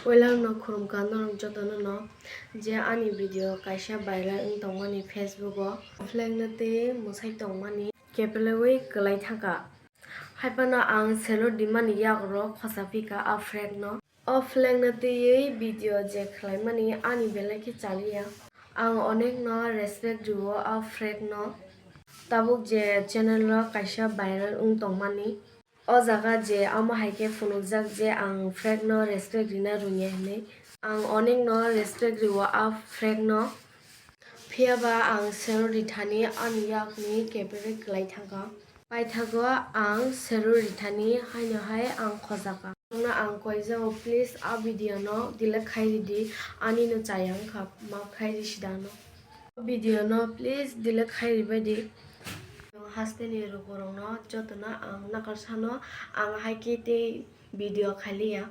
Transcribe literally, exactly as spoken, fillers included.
Poila no khurumkha norok jotono no je ani video kaisa viral wng tongmani Facebook o. Oflengno tei mwsai tongmani kepelewi kwlai thangkha. Haiphano ang sero dimani yagrok khosa phika a flag no. Oflengno twiwi video je khlaimani ani belai khe chaliya. Ang onek no respect rwo a flag no. Tabuk je channel o kaisa viral wng tongmani. O jaga je amo hai khe phunukjak je ang flag no respect rina rwngya hinwi. Ang onek no respect rwo a flag no. Phiya ba ang sero rithani ani yakni kepere kwlai thangkha. Paithago ang sero rithani haino hai ang khojakha. Nokno ang koijago, please a video no delete khai ridi, ani no chaya wngkha, maaf khai ri sida ano. Video no please delete khai ribai di. Hasteni lukurokno jotono ang nakarsano ang hai khe tei video khailiya.